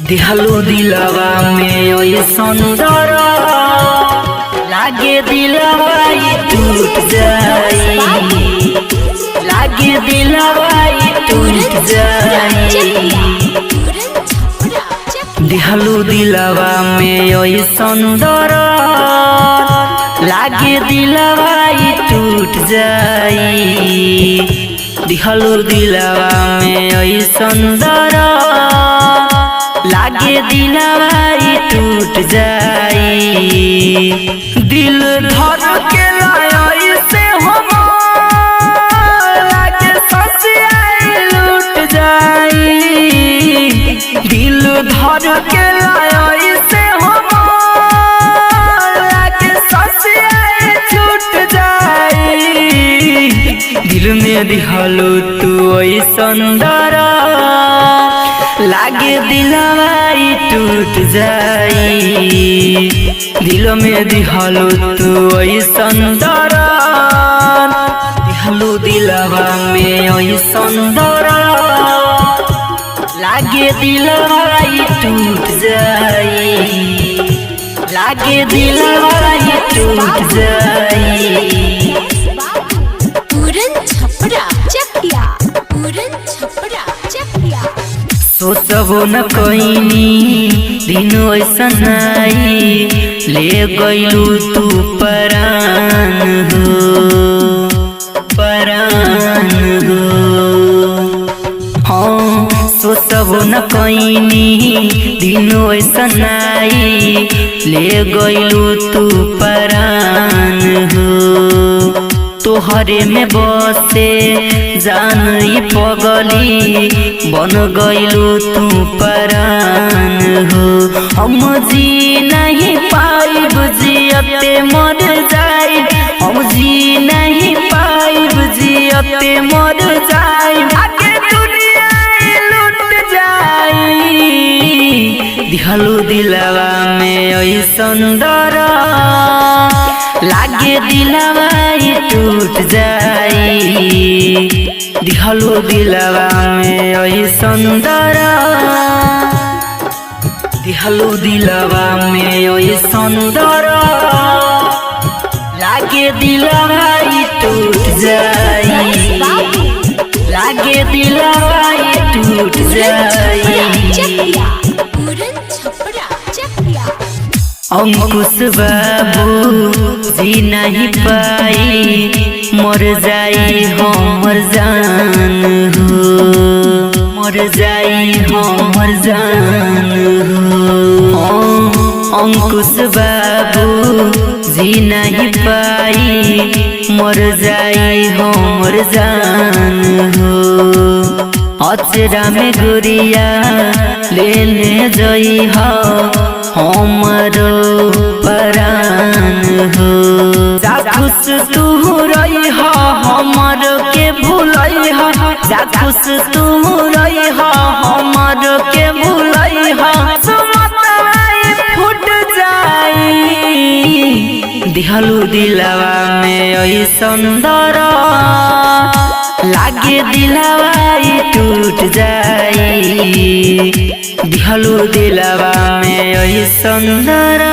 दिहलू दिलवा में ओइसन दर्द लागे दिलवा ई टूट जाई, लागे दिलवा ई टूट जाई। दिहलू दिलवा में ओइसन दर्द लागे दिलवा ई टूट जाई। दिहलू दिलवा में ओइसन दर्द लागे दिलवा ई टूट जाई। दिल धर के लाई से हम लागे ससियाई लूट जाई। दिल धर के लाई से हम लागे ससियाई छूट जाई। दिल में दिहलू तू ओइसन दर्द लागे दिलवा ई टूट जाई। दिल में दिहलू तू ओइसन दर्द, दिहलू दिलवा में ओइसन दर्द लागे दिलवा ई टूट जाई, लागे दिलवा ई टूट जाई। पूरन छपरा चकिया, पूरन छपरा चकिया। सोचबो न कइनी दिन ऐसन आई, ले गइलू तू परान हो, परान हो। हाँ सोचबो न कइनी दिन ऐसन आई, ले गइलू तू परान हो। तोहरे में बसे जान ई पगली, बन गइलू तू परान हो। हम जी नहीं पाइब जियते मर जाई, हम जी नहीं पाइब जियते मर जाई। आगे दुनिया लूट जाई। दिहलू दिलवा में ओइसन दर्द लागे दिलवा ई टूट जाई। दिहलू दिलवा में ओइसन दर्द, दिहलू दिलवा में ओइसन दर्द लागे दिलवा ई टूट जाई, लागे दिलवा ई टूट जाई। चकिया, पूरन छपरा चकिया। अंकुश बाबू जी नहीं पाई, मर जाई हमर जान हो, मर जाई हमर जान हो। अंकुश बाबू जी नहीं पाई, मर जाई हमर जान हो। अचरा में गुड़िया ले ले जई हो हमरो परान हो। जा खुश तू रही हो हमर के भूलई हो, जा खुश तू रही हो हमर के भूलई हो। सुमतवाई फूट जाई। दिहलू दिलवा में ओइसन दर्द लागे दिलवा ई टूट जाई। दिहलू दिलवा में ओइसन दर्द।